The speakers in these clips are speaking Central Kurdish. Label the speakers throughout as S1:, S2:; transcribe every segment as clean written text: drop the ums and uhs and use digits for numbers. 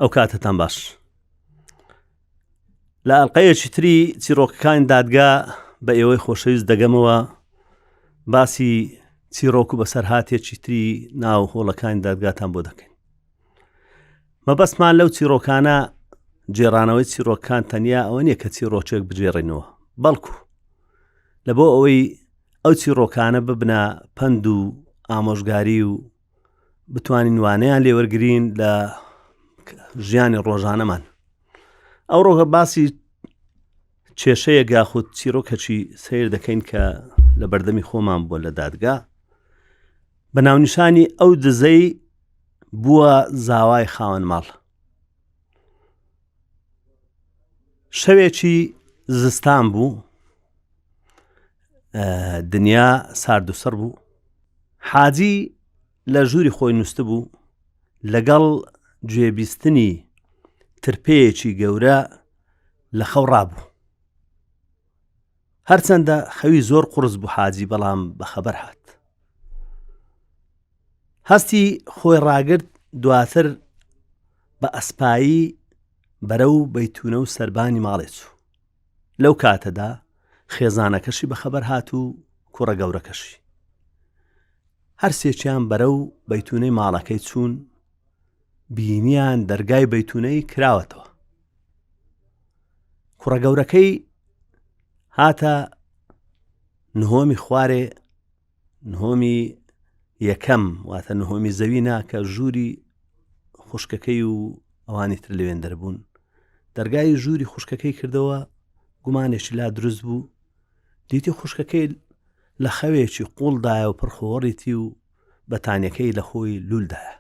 S1: ئەو کاتەتان باش لە ئەڵلقەیەکی تری چیرۆکەکانی دادگا بە ئێوەی خۆشەویست دەگەمەوە باسی چیرۆک و بەسەرهاتێکی تری ناو هۆڵەکانی دادگاتان بۆ دەکەین مەبەستمان لەو چیرۆکانە گێڕانەوەی چیرۆکان تەنیا ئەوە نییە کە چیرۆکێک بگێڕینەوە بەڵکو لە بۆ ئەوەی ئەو چیرۆکانە ببنە پەند و ئامۆژگاری و بتوانین وانەیان لێوەرگین لە ژیانی ڕۆژانەمان ئەو ڕۆژە باسی کێشەیە یاخود چیرۆکەکی سیر دەکەین کە لە بەردەمی خۆمان بووە لە دادگا بە ناونیشانی ئەو دزەی بووە زاوای خاوەن ماڵ شەوێکی زستان بوو دنیا سارد و سڕ بوو حاجی لە ژووری خۆی نووسبوو لەگەڵ گوێبیستنی ترپەیەکی گەورە لە خەو ڕابوو هەرچەندە خەوی زۆر قورس بوو حاجی بەڵام بەخەبەر هات هەستی خۆی ڕاگرت دواتر بە ئەسپایی بەرەو بەیتونە و سەربانی ماڵێ چوو لەو کاتەدا خێزانەکەشی بەخەبەر هات و کوڕە گەورەکەشی هەرسێکیان بەرەو بەیتونەی ماڵەکەی چوون بینیان دەرگای بەیتونەی کراوەتەوە کوڕە گەورەکەی هاتە نهۆمی خوارێ نهۆمی یەکەم واتە نهۆمی زەوی نا کە ژووری خوشکەکەی و ئەوانی تر لەوێن دەربوون دەرگای ژووری خوشکەکەی کردەوە گومانێکی لا دروست بوو دیتی خوشکەکەی لە خەوێکی قوڵدایە و پڕخۆڕیتی و بەتانەکەی لە خۆی لولدایە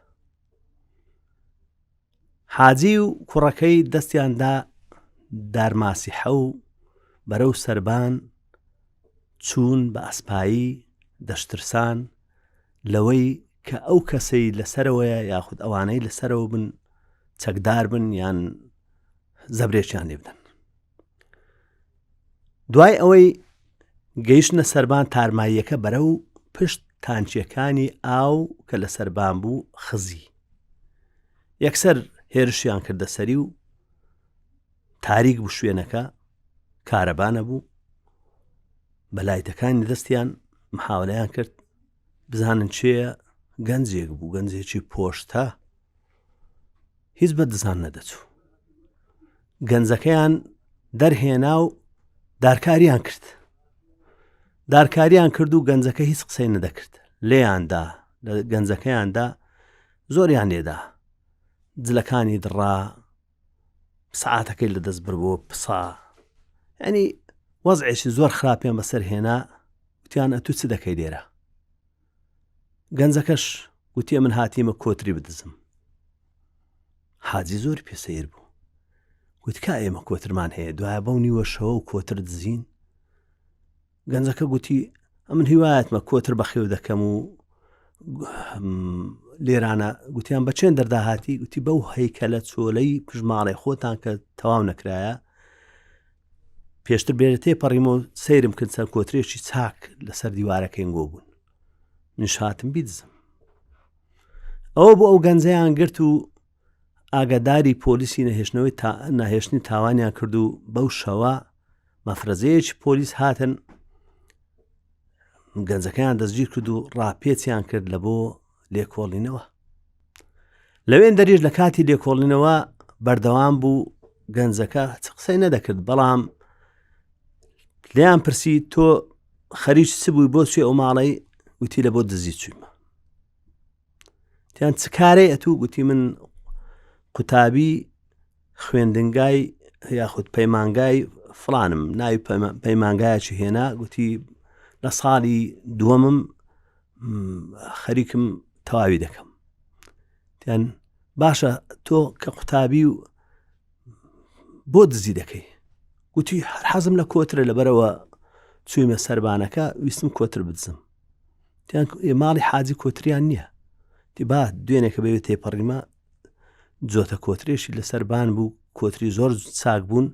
S1: حاجی و کوڕەکەی دەستیان دا دارماسیحە و بەرەو سەربان چوون بە ئەسپایی دەشترسان لەوەی کە ئەو کەسەی لەسەرەوەیە یاخود ئەوانەی لەسەرەوە بن چەکدار بن یان زەبرێکیان لێ بدەن دوای ئەوەی گەیشتنە سەربان تارماییەکە بەرەو پشت تانکیەکانی ئاو کە لە سەربان بوو خزی یەکسەر هێرشیان کردە سەری و تاریک بوو شوێنەکە کارەبا نەبوو بە لایتەکانی دەستیان محاولەیان کرد بزانن چێە گەنجێک بوو گەنجێکی پۆشتە هیچ بە دزان نەدەچوو گەنجەکەیان دەرهێنا و دارکاریان کرد دارکاریان کرد و گەنجەکە هیچ قسەی نەدەکرد لێیاندا لە گەنجەکەیاندا زۆریان لێدا جلەکانی دڕا سعاتەکەی لە دەست بڕبوو پسا ینی وەزعێکی زۆر خراپیان بەسەر هێنا وتیان ئەتو چ دەکەی لێرە گەنجەکەش وتی من هاتیمە کۆتری بدزم حاجی زۆر پێ سەیر بوو گوت کا ئێمە کۆترمان هەیە دوایە بەو نیوە شەوە و کۆتر دزین گەنجەکە گوتی ئەمن هیوایەتمە کۆتر بەخێو دەکەم و لێرانە گوتیان بە چێن دەرداهاتی گوتی بەو هەیکەلە چۆلەی پژماڵێ خۆتان کە تەواو نەکرایە پێشتر بێرە تێپەڕیم و سەیرم کرد چەند کۆترێکی چاک لەسەر دیوارەکەی گۆ بوون منیش هاتم بیدزم ئەوە بۆ ئەو گەنجەیان گرت و ئاگاداری پۆلیسی نەهێشتنەوەی تا ناهێشتنی تاوانیان کرد و بەو شەوە مەفرەزەیەکی پۆلیس هاتن گەنجەکەیان دەستگیر کرد و ڕاپێچیان کرد لە بۆ لێکۆڵینەوە لەوێن دەریش لە کاتی لێکۆڵینەوە بەردەوام بوو گەنجەکە چ قسەی نەدەکرد بەڵام لیان پرسی تۆ خەریک چ بووی بۆ چێ ئەو ماڵەی وتی لە بۆ دزی چوومە تیان چ کارەی ئەتوو گوتی من قوتابی خوێندنگای یاخود پەیمانگای فلانم ناوی پەیمانگایەکی هێنا گوتی لە ساڵی دووەمم خەریکم تەواوی دەکەم تیان باشە تۆ کە قوتابی و بۆ دزی دەکەی گوتی هەر حەزم لە کۆترە لەبەرەوە چوویمە سەربانەکە ویستم کۆتر بدزم ماڵی حاجی کۆتریان نییە تی با دوێنێکە بەوێ تێپەڕیمە جۆتە کۆترێشی لەسەر بان بوو کۆتری زۆر چاک بوون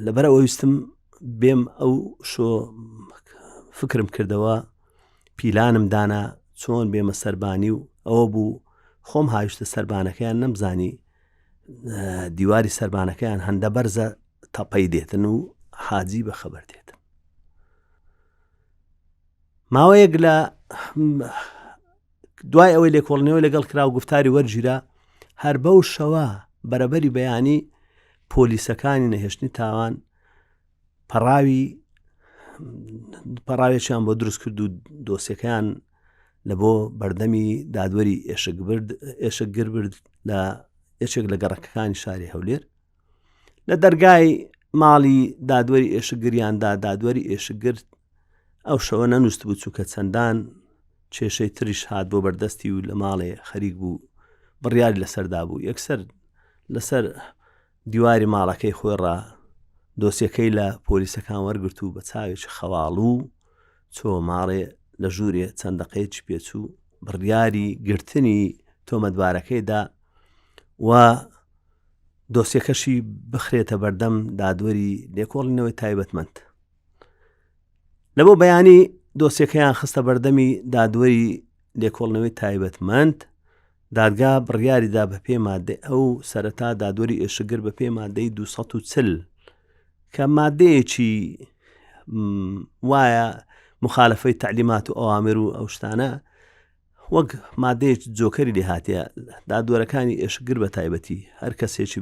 S1: لەبەر ئەوە ویستم بێم ئەو شۆ فکرم کردەوە پیلانم دانا چۆن بێمە سەربانی و ئەوە بوو خۆم هاویشتە سەربانەکەیان نەمزانی. دیواری سەربانەکەیان هەندە بەرزە تەپەی دێتن و حاجی بە خەبەر دێتن ماوەیەک لە دوای ئەوەی لێکۆڵنەوە لەگەڵ کرا و گفتاری وەرگیرا هەر بەو شەوە بەرەبەری بەیانی پۆلیسەکانی نەهێشتنی تاوان پەڕاوی پەڕاوێکیان بۆ دروست کرد و دۆسیەکەیان لە بۆ بەردەمی دادوەری ئێشکبرد ئێشکگر برد لە یەکێک لە گەڕەکەکانی شاری هەولێر لە دەرگای ماڵی دادوەری ئێشکگریاندا دادوەری ئێشکگر ئەو شەوە نەنووست بوو چووکە چەندان کێشەی تریش هات بۆ بەردەستی و لە ماڵێ خەریک بوو بڕیاری لەسەردا بوو یەکسەر لەسەر دیواری ماڵەکەی خۆی ڕا دۆسیەکەی لە پۆلیسەکان وەرگرت و بە چاوێکی خەواڵوو چۆ ماڵێ لە ژوورێ چەند دەقەیەکی پێچوو بڕیاری گرتنی تۆمەتبارەکەی دا و دۆسیەکەشی بخرێتە بەردەم دادوەری لێکۆڵینەوەی تایبەتمەند. لە بۆ بەیانی دۆسیەکەیان خستە بەردەمی دادوەری لێکۆڵنەوەی تایبەتمەند دادگا بڕیاریدا بە پێ مادەی ئەو سەرەتا دادوەری ئێشکگر بە پێ مادەی 240 کە مادەیەکی وایە مخالفەی تعلیمات و ئەوامر و ئەو شتانە وەک مادەیەکی جۆکەری لێ هاتیە دادوەرەکانی ئێشکگر بە تایبەتی هەر کەسێکی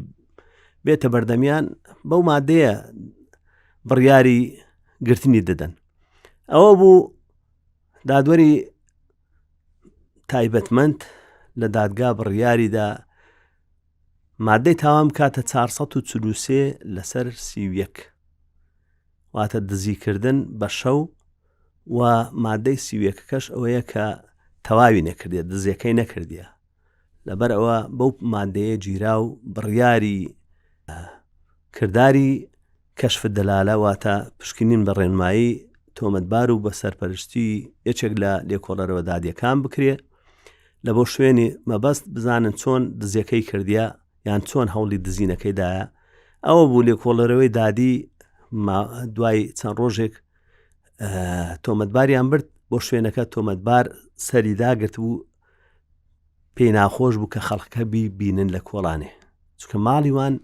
S1: بێتە بەردەمیان بەو مادەیە بڕیاری گرتنی دەدەن ئەوە بوو دادوەری تایبەتمەند لە دادگا بڕیاریدا مادەی تاوان بکاتە 443 لەسەر 31 واتە دزیکردن بە شەو و مادەی سیویەکەکەش ئەوەیە کە تەواوی نەکردێت دزیەکەی نەکردیە لەبەر ئەوە بەو مادەیە گیرا و بڕیاری کرداری کەشف دەلالە واتە پشکنین بە ڕێنمایی تۆمەتبار و بە سەرپەرشتی یەکێک لە لێکۆڵەرەوە دادیەکان بکرێ لە بۆ شوێنی مەبەست بزانن چۆن دزیەکەی کردیە یان چۆن هەوڵی دزینەکەی دایە ئەوە بوو لێکۆڵەرەوەی دادی دوای چەند ڕۆژێک تۆمەتباریان برد بۆ شوێنەکە تۆمەتبار سەری داگرت بوو پێی ناخۆش بوو کە خەڵکە بینن لە کۆڵانێ چونکە ماڵی وان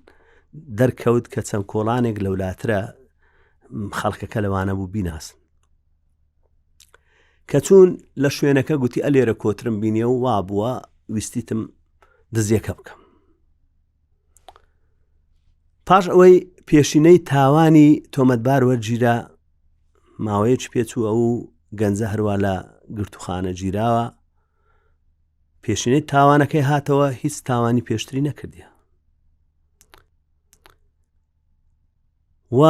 S1: دەرکەوت کە چەند کۆڵانێک لەولاترە خەڵکەکە لەوانە بوو بیناسن کە چوون لە شوێنەکە گوتی ئەلێرە کۆترم بینیە و وا بووە ویستیتم دزیەکە بکەم پاش ئەوەی پێشینەی تاوانی تۆمەتبار وەرگیرا ماوەیەکی پێچوو ئەو گەنجە هەروە لە گرتوخانە گیراوە پێشینەی تاوانەکەی هاتەوە هیچ تاوانی پێشتری نەکردیە و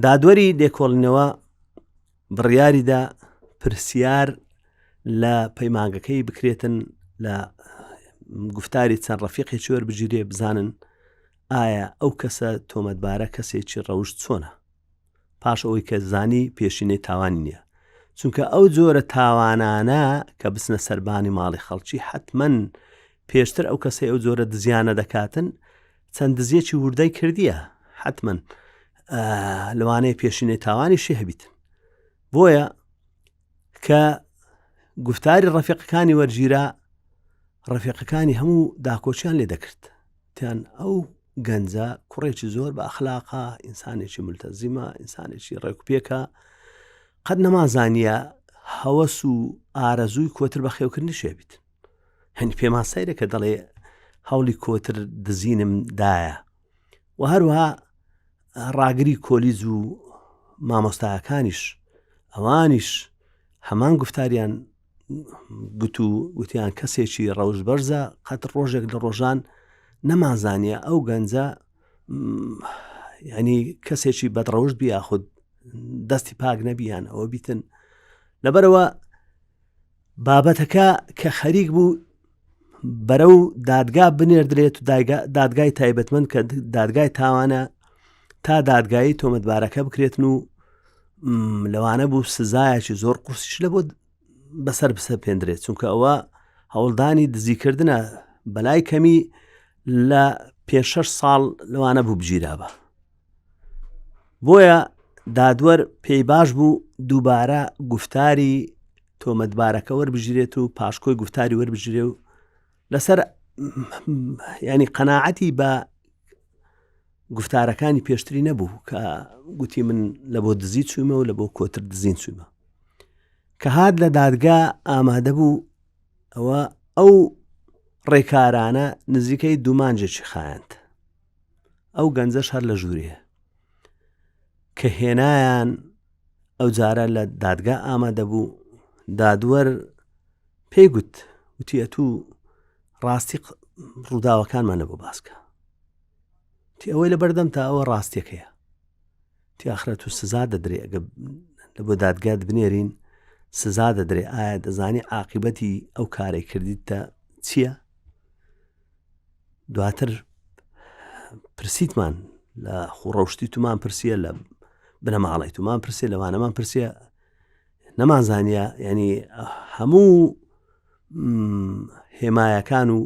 S1: دادوەری لێکۆڵینەوە بڕیاریدا پرسیار لە پەیمانگەکەی بکرێتن لە گفتاری چەند ڕەفیقێکی وەربگیرێ بزانن ئایا ئەو کەسە تۆمەتبارە کەسێکی ڕەوشت چۆنە پاش ئەوەی کە زانی پێشینەی تاوانی نییە چونکە ئەو جۆرە تاوانانە کە بچنە سەربانی ماڵی خەڵکی حتمما پێشتر ئەو کەسەی ئەو جۆرە دزیانە دەکاتن چەند دزیەکی وردەی کردیە حتمما لەوانەیە پێشینەی تاوانیشی هەبیتن بۆیە کە گفتاری ڕەفیقەکانی وەرگیرا ڕەفیقەکانی هەموو داکۆچیان لێ دەکرد تیان ئەو گەنجە کوڕێکی زۆر بە ئەخلاقە ئینسانێکی ملتەزیمە ئینسانێکی ڕێکوپێکە قەت نەمازانیە هەوەس و ئارەزووی کۆتر بە خێوکردنی شێبیت هەنی پێمان سەیرە کە دەڵێ هەوڵی کۆتر دزینم دایە و هەروەها ڕاگری کۆلیج و مامۆستاکانیش ئەوانیش هەمان گفتاریان گوت و گوتیان کەسێکی ڕەوش بەرزە قەت ڕۆژێک لە ڕۆژان نەمانزانیە ئەو گەنجە ینی کەسێکی بەدڕەوشت بی یاخود دەستی پاک نەبیان ئەوە بیتن لەبەرەوە بابەتەکە کە خەریک بوو بەرەو دادگا بنێردرێت و دادگای تایبەتمەند کە دادگای تاوانە تا دادگایی تۆمەتبارەکە بکرێتن و لەوانە بوو سزایەکی زۆر قورسیش لە بۆ بەسەر بسەپێندرێت چونکە ئەوە هەوڵدانی دزیکردنە بەلای کەمی لە پێ شش ساڵ لەوانە بوو بگیرابە بۆیە دادوەر پێی باش بوو دووبارە گفتاری تۆمەتبارەکە وەربگیرێت و پاشکۆی گفتاری وەربگیرێ و لەسەر ینی قەناعەتی بە گفتارەکانی پێشتری نەبوو کە گوتی من لە بۆ دزی چوومە و لە بۆ کۆتر دزین چوومە کە هات لە دادگا ئامادە بوو ئەوە ئەو ڕێکارانە نزیکەی دومانجێکی خایەند ئەو گەنجەش هەر لە ژوورێ کە هێنایان ئەو جارە لە دادگا ئامادە بوو دادوەر پێی گوت وتی ئەتوو ڕاستی ڕووداوەکانمان لە بۆ باسکە تی ئەوەی لە بەردەم تا ئەوە ڕاستیەکەیە تی ئاخرەت و سزا دەدرێ ئەگە لە بۆ دادگات بنێرین سزا دەدرێ ئایا دەزانی عاقبەتی ئەو کارەی کردیتە چییە؟ دواتر پرسیتمان لە خوڕەشتی تومان پرسیە لە بنەماڵی تومان پرسیە لەوانەمان پرسیە نەمانزانە ینی هەموو هێمایەکان و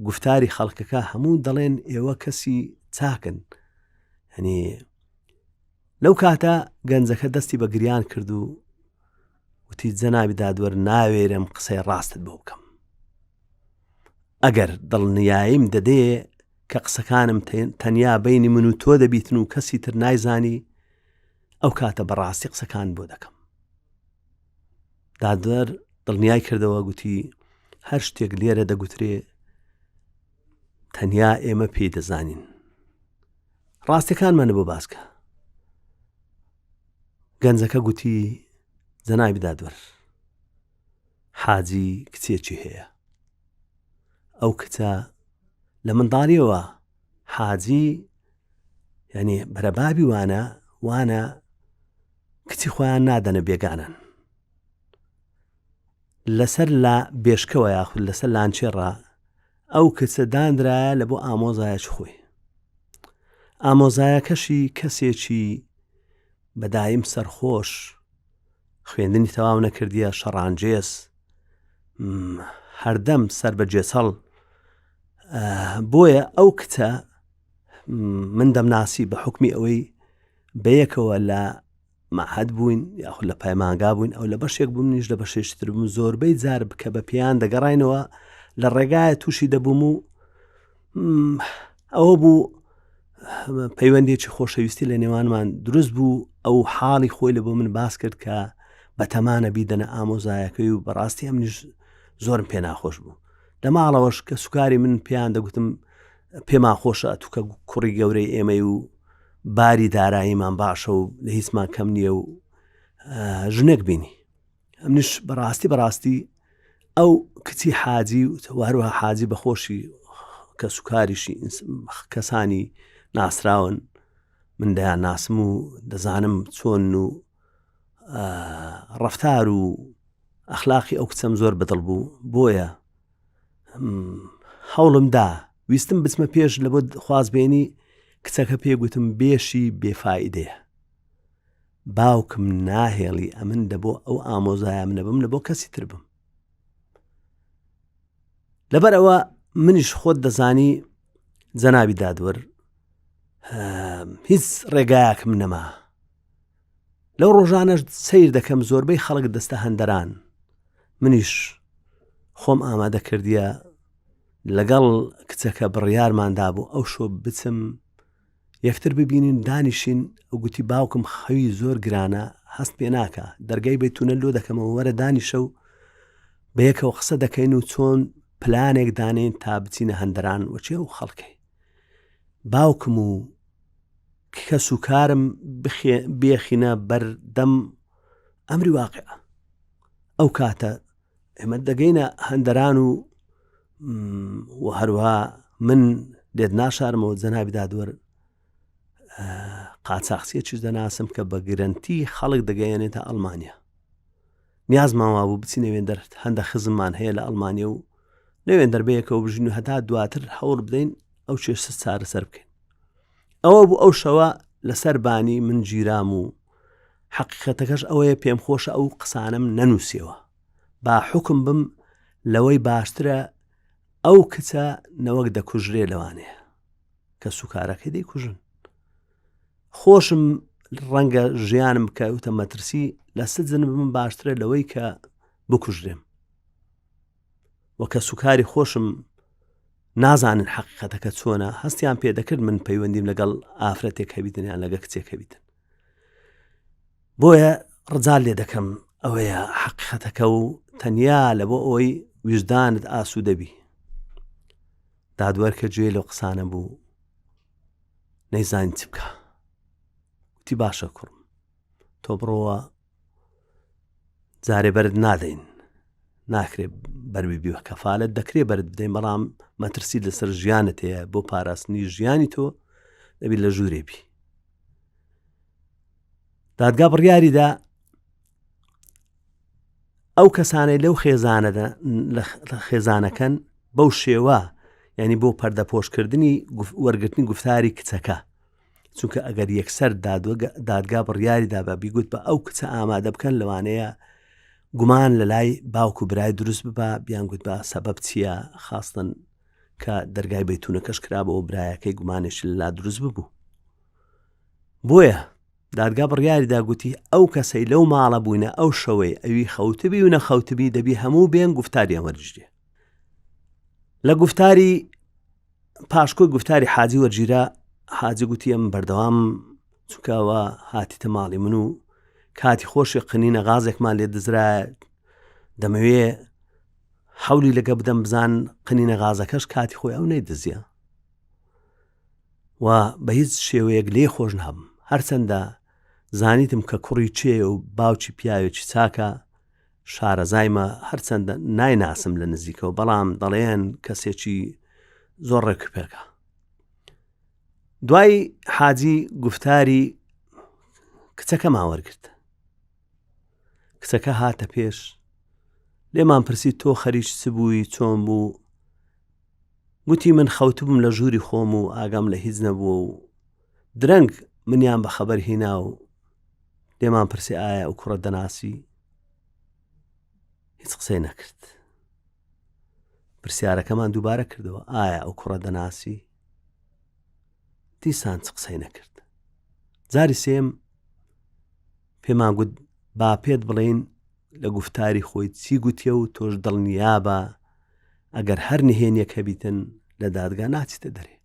S1: گفتاری خەڵکەکە هەموو دەڵێن ئێوە کەسی چاکن هەنی لەو کاتە گەنجەکە دەستی بە گریان کرد و وتی جەنابی دادوەر ناوێرم قسەی ڕاستت بۆ بکەم ئەگەر دڵنیاییم دەدێ کە قسەکانم تەنیا بینی من و تۆ دەبیتن و کەسی تر نایزانی ئەو کاتە بەڕاستی قسەکان بۆ دەکەم دادوەر دڵنیای کردەوە گوتی هەر شتێک لێرە دەگوترێ تەنیا ئێمە پێی دەزانین ڕاستەکانمانە بۆ باسکە گەنجەکە گوتی جەنابی دادوەر حاجی کچێکی هەیە ئەو کچە لە منداڵیەوە حاجی یعنی بەرەبابی وانە وانە کچی خۆیان نادەنە بێگانن لەسەر لا بێشکەوە یاخود لەسەر لانچێڕا ئەو کچە دانرایە لە بۆ ئامۆزایەکی خۆی ئامۆزایەکەشی کەسێکی بەدایم سەرخۆش خوێندنی تەواو نەکردیە شەڕانجێز هەردەم سەر بە جێچەڵ بۆیە ئەو کچە من دەمناسی بە حکمی ئەوەی بەیەکەوە لە مەعهەد بووین یاخود لە پەیمانگا بووین ئەو لە بەشێک بووم منیش لە بەشێکی تر بووم زۆربەی جار بکە بە پێیان دەگەڕاینەوە لە ڕێگایە تووشی دەبووم و ئەوە بوو پەیوەندێکی خۆشەویستی لە نێوانمان دروست بوو ئەو حاڵی خۆی لە بۆ من باس کرد کە بەتەمانە بیدەنە ئامۆزایەکەی و بەڕاستی ئەمنیش زۆرم پێ ناخۆش بوو لە ماڵەوەش کە سوکاری من پێیان دەگوتم پێمان خۆشە ئەتوکە کوڕی گەورەی ئێمەی و باری داراییمان باشە و لە هیچمان کەم نییە و ژنێک بینی ئەمنیش بەڕاستی بەڕاستی ئەو کچی حاجی و هەروەها حاجی بەخۆشی کە سوکاریشی کەسانی ناسراون من دەیان ناسم و دەزانم چۆن و ڕفتار و ئەخلاقی ئەو کچەم زۆر بەدڵ بوو بۆیە هەوڵم دا ویستم بچمە پێش لە بۆ خوازبێنی کچەکە پێ گوتم بێشی بێفاایدەیە باوکم ناهێڵی ئەمن دەبۆ ئەو ئامۆزایە منە بم لە بۆ کەسی تر بم لەبەر ئەوە منیش خۆت دەزانی جەنابی دادوەر هیچ ڕێگایەکم نەما لەو ڕۆژانەش سیر دەکەم زۆربەی خەڵک دەستە هەندەران منیش خۆم ئامادە کردیە لەگەڵ کچەکە بڕیارمان دابوو ئەو شۆ بچم یەکتر ببینین دانیشین ئەو گوتی باوکم خەوی زۆر گرانە هەست پێ ناکە دەرگای بەیتونە لۆ دەکەمەوە وەرە دانیشە و بەیەکەوە قسە دەکەین و چۆن پلانێک دانێن تا بچینە هەندەران وەچێ و خەڵکەی باوکم و کەس و کارم بێخینە بەردەم ئەمری واقع ئەو کاتە ئێمە دەگەینە هەندەران و و هەروها من لێت ناشارمەوە جەنابی دادوەر قاچاخچیەکیش دەناسم کە بە گرنتی خەڵک دەگەیەنێتە ئەڵمانیا نیازمان وابوو بچینە وێندەر هەندە خزممان هەیە لە ئەڵمانیا و لەوێندەر بەیەکەوە بژین و هەتا دواتر هەوڵ بدەین ئەو کێشە چارەسەر بکەین ئەوە بوو ئەو شەوە لەسەر بانی من گیرام و حەقیقەتەکەش ئەوەیە پێم خۆشە ئەو قسانەم نەنووسیەوە با حکم بم لەوەی باشترە ئەو کچە نەوەک دەکوژرێ لەوانەیە کە سوکارەکەی دەیکوژن خۆشم ڕەنگە ژیانم بکەوتە مەترسی لە سجن بم باشترە لەوەی کە بکوژرێم. و کە سوکاری خۆشم نازانن حەقیقەتەکە چۆنە هەستیان پێ دەکرد من پەیوەندیم لەگەڵ ئافرەتێک هەبیتن یان لەگە کچێک هەبیتن بۆیە ڕجال لێ دەکەم ئەوەیە حەقیقەتەکە و تەنیا لە بۆ ئەوەی ویژدانت ئاسوو دەبی دادوەر کە گوێ لەو قسانە بوو نەیزانی چ بکە وتی باشە کوڕم تۆ بڕۆوە جارێ بەرد نادەین ناکرێ بەروی بیوە کەفاالت دەکرێ بەرد بدەین بەڵام مەترسی لەسەر ژیانت هەیە بۆ پاراستنی ژیانی تۆ دەبی لە ژوورێ بی دادگا بڕیاریدا ئەو کەسانەی لەو خێزانەدا لە خێزانەکەن بەو شێوە ینی بۆ پەردەپۆشکردنی وەرگرتنی گفتاری کچەکە چونکە ئەگەر یەکسەر دادگا بڕیاری دا بە بیگوت بە ئەو کچە ئامادە بکەن لەوانەیە گومان لە لای باوک و برای دروست ببا بیان گوت بە سەبەب چییە خاستن کە دەرگای بەیتونەکەش کرا بۆ برایەکەی گومانێکی لەلا دروست ببوو بۆیە دادگا بڕیاریدا گوتی ئەو کەسەی لەو ماڵە بووینە ئەو شەوەی ئەوی خەوتبی و نەخەوتبی دەبی هەموو بێن گفتاریان وەرگرێ لە گفتاری پاشکۆی گفتاری حاجی وەرگیرا حاجی گوتی ئەم بەردەوام چونکەوە هاتیتە ماڵی من و کاتی خۆشی قنینە غازێکمان لێ دزرایە دەمەوێ حولی لەگە بدەم بزان قنینە غازەکەش کاتی خۆی ئەو نەیدزیە و بە هیچ شێوەیەک لێ خۆش نابم هەرچەندە زانیتم کە کوڕی چێ و باوکی پیاوێکی چاکە شارەزایمە هەرچەندە نایناسم لە نزیکەوە بەڵام دەڵێن کەسێکی زۆر ڕێکوپێکە دوای حاجی گفتاری کچەکەمان وەرگرت کچەکە هاتە پێش لێمان پرسی تۆ خەریک چ بووی چۆن بوو گوتی من خەوتبووم لە ژووری خۆم و ئاگام لە هیچ نەبووە و درەنگ منیان بە خەبەر هینا و لێمان پرسی ئایا ئەو کوڕە دەناسی هیچ قسەی نەکرد پرسیارەکەمان دووبارە کردەوە ئایا ئەو کوڕە دەناسی دیسان چ قسەی نەکرد جاری سێم پێمان گوت با پێت بڵین لە گفتاری خۆی چی گوتیە و تۆش دڵنیابە ئەگەر هەر نهێنیەک هەبیتن لە دادگا ناچیتە دەرێ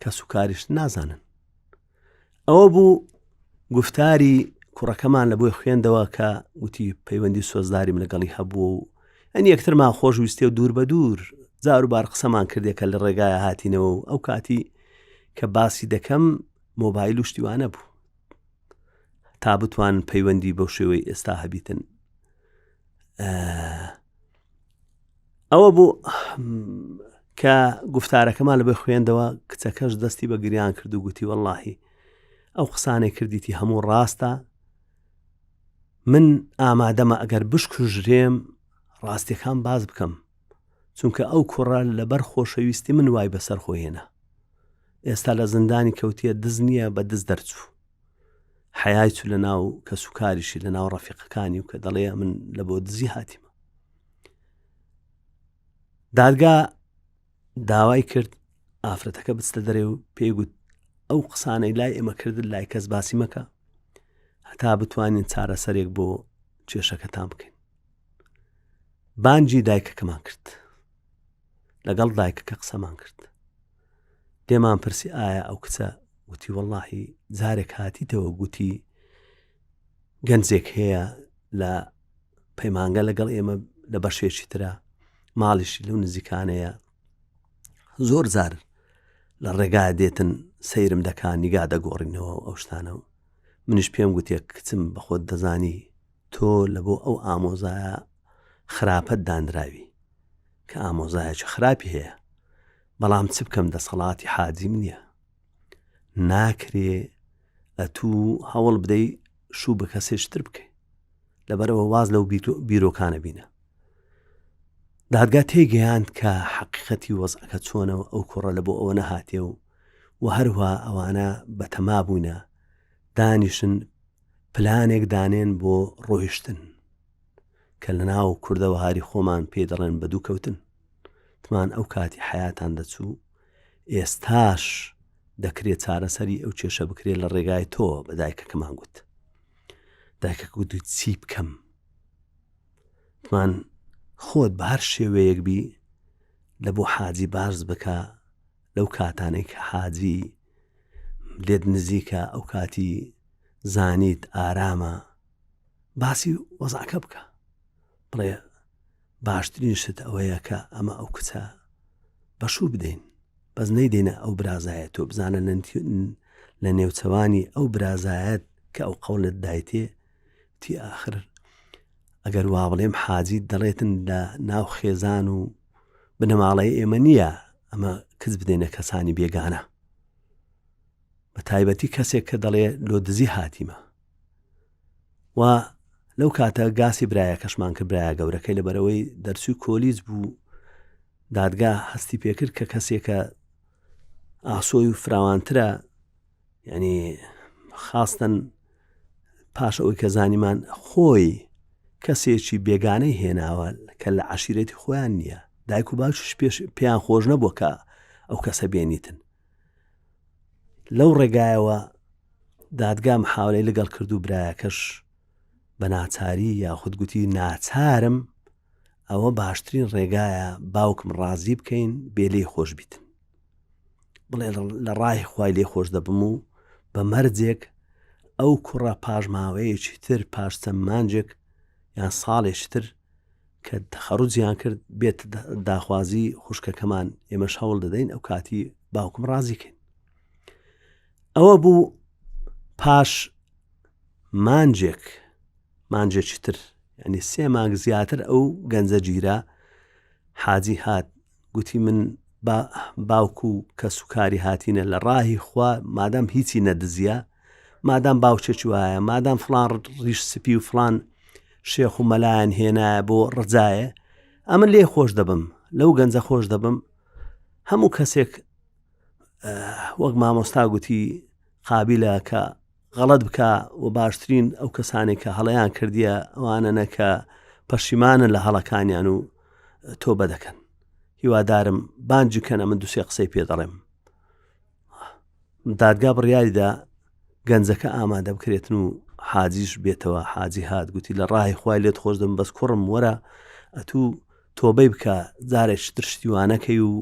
S1: کەس و کاریشت نازانن ئەوە بوو گفتاری کوڕەکەمان لە بۆی خوێندەوە کە وتی پەیوەندی سۆزداریم لەگەڵی هەبوو و ئەن یەکترمان خۆش ویستێ و دوور بە دوور جار و بار قسەمان کردێکە لە ڕێگایە هاتینەوە و ئەو کاتی کە باسی دەکەم مۆبایل و شتیوانە بوو تا بتوان پەیوەندی بەو شێوەی ئێستا هەبیتن ئەوە بوو کە گفتارەکەمان لە بێ خوێندەوە کچەکەش دەستی بە گریان کرد و گوتی وەڵاهی ئەو قسانەی کردیتی هەموو ڕاستە من ئامادەمە ئەگەر بشکوژرێم ڕاستیەکان باز بکەم چونکە ئەو کوڕە لەبەر خۆشەویستی من وای بەسەر خۆهێنا ئێستا لە زیندانی کەوتیە دز نییە بە دز دەرچوو حەیای چوو لە ناو کەسوکاریشی لە ناو ڕەفیقەکانی و کە دەڵێ من لە بۆ دزی هاتیمە دادگا داوای کرد ئافرەتەکە بچتە دەرێ و پێی گوت ئەو قسانەی لای ئێمە کردن لای کەس باسی مەکە هەتا بتوانین چارەسەرێک بۆ کێشەکەتان بکەین بانجی دایکەکەمان کرد لەگەڵ دایکەکە قسەمان کرد لێمان پرسی ئایا ئەو کچە وتی وەڵاهی جارێک هاتیتەوە گوتی گەنجێک هەیە لە پەیمانگە لەگەڵ ئێمە لە بەشێکی ترە ماڵیشی لەو نزیکانەیە زۆر زار لە ڕێگا دێتن سەیرم دەکا نیگا دەگۆڕینەوە ئەو شتانە و منیش پێم گوتێک کچم بەخۆت دەزانی تۆ لە بۆ ئەو ئامۆزایە خراپەت دانراوی کە ئامۆزایەکی خراپی هەیە بەڵام چ بکەم دەسەڵاتی حاجیم نییە ناکرێ ئەتوو هەوڵ بدەی شوو بە کەسێشتر بکەی لەبەرەوە واز لەو بیرۆکانە بینە دادگا تێگەیاند کە حەقیقەتی وەزعەکە چۆنەوە ئەو کوڕە لە بۆ ئەوە نەهاتێ و و هەروە ئەوانە بەتەما بوونە دانیشن پلانێک دانێن بۆ ڕۆیشتن کە لە ناو کوردەوەهاری خۆمان پێی دەڵێن بە دوو کەوتن تمان ئەو کاتی حیاتان دەچوو ئێستاش دەکرێت چارەسەری ئەو کێشە بکرێت لە ڕێگای تۆ بە دایکەکەمان گوت دایکەکە گوت چی بکەم تمان. خۆت بە هەر شێوەیەک بی لە بۆ حاجی باس بکە لەو کاتانەی کە حاجی لێت نزیکە ئەو کاتی زانیت ئارامە باسی وەزعەکە بکە بڵێ باشترین شت ئەوەیە کە ئەمە ئەو کچە بەشوو بدەین بەس نەیدەینە ئەو برازایە تۆ بزانە لە نێوچەوانی ئەو برازایەت کە ئەو قەولت دایتێ تی ئاخر ئەگەر وا بڵێم حاجی دەڵێتن لە ناو خێزان و بنەماڵەی ئێمە نییە ئەمە کچ بدەینە کەسانی بێگانە بە تایبەتی کەسێک کە دەڵێ لۆ دزی هاتیمە و لەو کاتە گاسی برایەکەشمان کرد برایە گەورەکەی لەبەرەوەی دەرچووی کۆلیج بوو دادگا هەستی پێکرد کە کەسێکە ئاسۆی و فراوانترە یعنی خاستن پاش ئەوەی کە زانیمان خۆی کەسێکی بێگانەی هێناوە کە لە عشیرەتی خۆیان نییە دایک و باوکیش پێش پێیان خۆش نەبووە کە ئەو کەسە بێنیتن لەو ڕێگایەوە دادگا محاولەی لەگەڵ کرد و برایەکەش بە ناچاری یاخود گوتی ناچارم ئەوە باشترین ڕێگایە باوکم ڕازی بکەین بێ لێی خۆش بیتن بڵێ لە ڕای خوای لێ خۆش دەبم و بە مەرجێک ئەو کوڕە پاش ماوەیەکی تر پاش چەند مانجێک یان ساڵێکی تر کە تەخەڕوجیان کرد بێت داخوازی خوشکەکەمان ئێمەش هەوڵ دەدەین ئەو کاتی باوکم ڕازیکەین ئەوە بوو پاش مانجێک مانجێکی تر ینی سێ مانگ زیاتر ئەو گەنجە گیرا حاجی هات گوتی من باوک و کەسوکاری هاتینە لە ڕاهی خوا مادام هیچی نەدزیە مادام باوچێکی وایە مادام فلان ڕیش سپی و فلان شێخ و مەلایەن هێنایە بۆ ڕزایە ئەمن لێ خۆش دەبم لەو گەنجە خۆش دەبم هەموو کەسێک وەک مامۆستا گوتی قابلە کە غەڵەت بکا و باشترین ئەو کەسانێک کە هەڵەیان کردیە ئەوانەنە کە پەشیمانن لە هەڵەکانیان و تۆبە دەکەن هیوادارم بانجی کەن ئەمن دوسێ قسەی پێ دەڵێم دادگا بڕیاریدا گەنجەکە ئامادە بکرێتن و حاجیش بێتەوە حاجی هات گوتی لە ڕاهی خوای لێت خۆش دەم بەس کوڕم وەرە ئەتوو تۆبەی بکە جارێک تر شتیوانەکەی و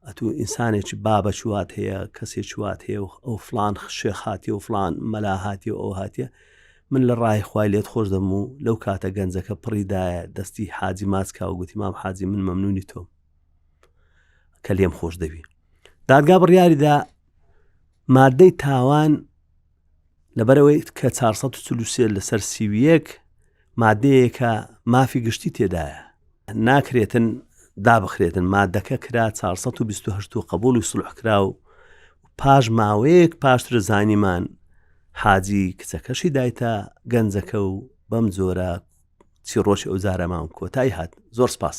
S1: ئەتوو ئینسانێکی بابە چوات هەیە کەسێکی وات هەیە و ئەو فلان شێخ هاتیە و فلان مەلا هاتیە و ئەو هاتیە من لە ڕای خوای لێت خۆش دەم و لەو کاتە گەنجەکە پڕی دایە دەستی حاجی ماچکا و گوتی مام حاجی من مەمنونی تۆم کە لێم خۆش دەبی دادگا بڕیاریدا مادەی تاوان لەبەرئەوەی کە 443 لەسەر 31 مادەیەکە مافی گشتی تێدایە ناکرێتن دابخرێتن مادەکە کرا 428 و قبول و سلح کرا و پاش ماوەیەک پاشتر زانیمان حاجی کچەکەشی دایتە گەنجەکە و بەم جۆرە چیڕۆکی ئەو جارەمان کۆتایی هات زۆر سپاس.